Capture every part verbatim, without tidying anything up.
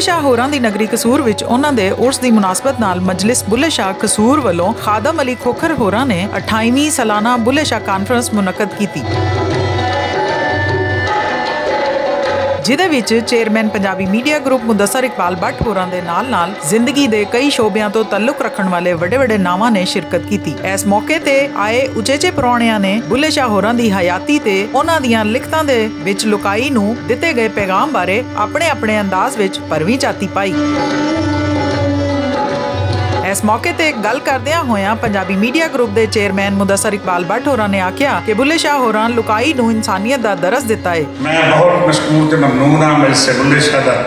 شاہ ہوراں دی نگری قصور وچ انہاں دے عرس دی مناسبت نال مجلس بلے شاہ قصور ولوں خادم علی کھوکھر ہوراں نے اٹھائیویں سالانہ بلے شاہ کانفرنس منعقد کیتی، جدے وچ چیئرمین پنجابی میڈیا گروپ مدثر اقبال بٹ ہوراں دے نال نال زندگی دے کئی شعبیاں توں تعلق رکھن والے وڈے وڈے ناواں نے شرکت کیتی۔ اس موقع تے آئے اچیچے پرونیاں نے بلے شاہ ہوراں دی حیاتی تے انہاں دیاں لکھتاں دے وچ لکائی نوں دتے گئے پیغام بارے اپنے اپنے انداز وچ پرویں چاتی پائی۔ اس موقع تے گل کردیاں ہویاں پنجابی میڈیا گروپ دے چیئرمین مدثر اقبال بٹ ہوراں نے آکھیا کہ بلے شاہ ہوراں لکائی نوں انسانیت دا درس دتا ہے۔ میں بہت مشکور تے ممنون ہاں مجلس بلے شاہ دا،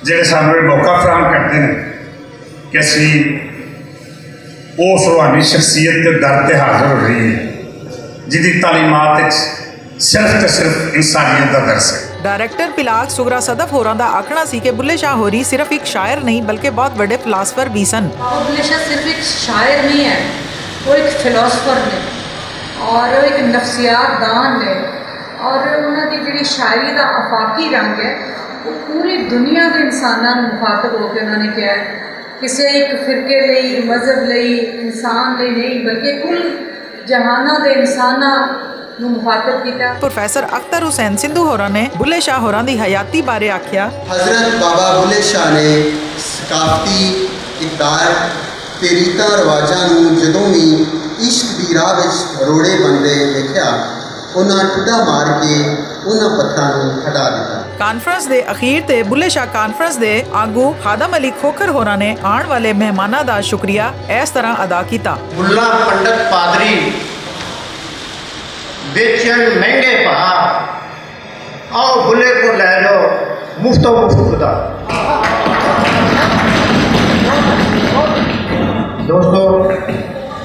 جڑے سانوں یہ موقع فراہم کردے نے کہ اسی اس روحانی شخصیت دے در تے حاضر ہو رہی ہے، جدی تعلیمات وچ صرف تے صرف انسانیت دا درس ہے۔ ڈائریکٹر پلاک سگرا صدف ہوراں دا آکھنا سی کہ بلے شاہ ہوری صرف ایک شاعر نہیں بلکہ بہت وڈے فلاسفر بھی سن۔ بابا بلے شاہ صرف ایک شاعر نہیں ہے، وہ ایک فلاسفر نے اور وہ ایک نفسیات دان نے، اور انہاں دی جڑی شاعری دا آفاقی رنگ ہے، وہ پوری دنیا دے انساناں نوں مخاطب ہو کے انہاں نے کہا ہے۔ کسے ایک فرقے لئی، مذہب لئی، انسان لئی نہیں، بلکہ کل جہاناں دے انساناں نوں مخاطب کیتا۔ پروفیسر اختر حسین سندھو ہوراں نے بلے شاہ ہوراں دی حیاتی بارے آکھیا۔ حضرت بابا بلے شاہ نے ثقافتی اقدار تے ریتاں رواجاں نوں جدوں وی عشق دی راہ وچ روڑے بندے ویکھیا، انہاں ٹھڈا مار کے انہاں پتھراں نوں ہٹا دتا۔ کانفرنس دے اخیر تے بلے شاہ کانفرنس دے آگو خادم علی کھوکھر ہوراں نے آن والے مہماناں دا شکریہ اس طرح ادا کیتا۔ ملا پنڈت پادری بیچن مہنگے پہا، آؤ بلے کو لے لو مفتوں مفت خدا۔ دوستو،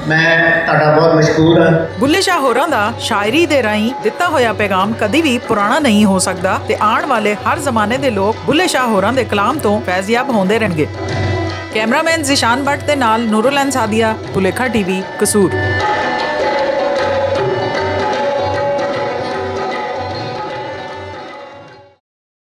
میں تہاڈا بہت مشکور ہاں۔ بلے شاہ ہوراں دا شاعری دے راہیں دتا ہویا پیغام کدی وی پرانا نہیں ہو سکدا تے آن والے ہر زمانے دے لوگ بلے شاہ ہوراں دے کلام توں فیضیاب ہوندے رہنگے۔ کیمرہ مین ذیشان بٹ دے نال نورالعین سعدیہ، بلیکھا ٹی وی، قصور۔